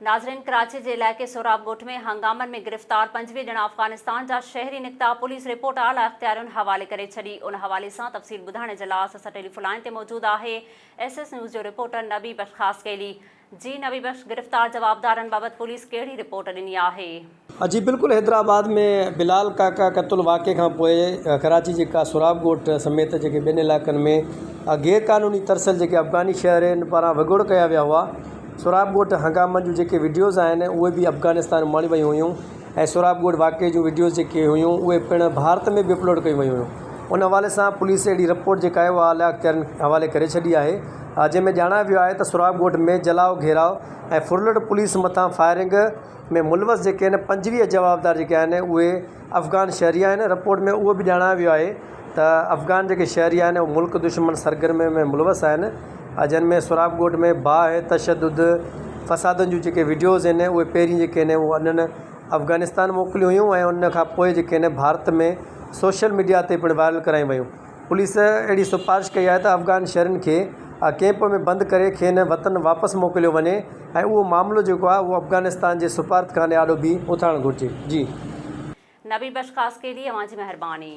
ناظرين ڪراچي جي علائقي سهراب ڳوٺ ۾ هنگامن ۾ گرفتار 25 ڄڻا افغانستان جا شهري نڪتا، پوليس رپورٽ اعليٰ اختيارين حوالي ڪري ڇڏي، ان حوالي سان تفصيل ٻڌائڻ جي لاء اسان سان ٽيليفون لائين تي موجود آهي ايس ايس نيوز جو رپورٽر نبي بخش خاصخيلي. جي نبي بخش گرفتار جوابدارن بابت پوليس ڪهڙي رپورٽ ڏني آهي؟ جي بلڪل حيدرآباد ۾ بلال ڪاڪا قتل واقعي کان پوء ڪراچي جي ڪا سهراب ڳوٺ سميت جيڪي ٻين علائقن ۾ غير قانوني ترسيل جيڪي افغاني شهرين پاران وڳوڙ ڪيا ويا هئا سهراب ڳوٺ هنگامن جون جيڪي وڊيوز آهن اهي به افغانستان اماڻيون ويون هيون ۽ سهراب ڳوٺ واقعي جون وڊيوز جيڪي هيون اهي پڻ ڀارت ۾ به اپلوڊ ڪيون ويون هيون ان حوالي سان پوليس اهڙي رپورٽ جيڪا آهي اها اعليٰ اختيارين حوالي ڪري ڇڏي آهي جنهن ۾ ڄاڻايو ويو آهي ته سهراب ڳوٺ ۾ جلاء گهيراء ۽ ڦرلٽ پوليس مٿان فائرنگ ۾ ملوث جيڪي آهن 25 جوابدار جيڪي آهن اهي افغان شهري آهن رپورٽ ۾ اهو به ڄاڻايو ويو آهي ته افغان جيڪي شهري آهن اهي ملڪ دشمن سرگرمين ۾ ملوث آهن جن ۾ سهراب ڳوٺ ۾ باهه تشدد فسادن جون جيڪي وڊيوز آهن اهي پهرين جيڪي آهن اهي انهن افغانستان موڪليون هيون ۽ ان کان پوء جيڪي آهن ڀارت ۾ سوشل ميڊيا تي پڻ وائرل ڪرايون ويون پوليس اهڙي سفارش ڪئي آهي ته افغان شهرين کي ڪئمپ ۾ بند ڪري کين وطن واپس موڪليو وڃي ۽ اهو معاملو جيڪو آهي اهو افغانستان جي سفارتخاني آڏو به اٿارڻ گهرجي. جي. نبي بخش خاصخيلي اوهان جي مهرباني.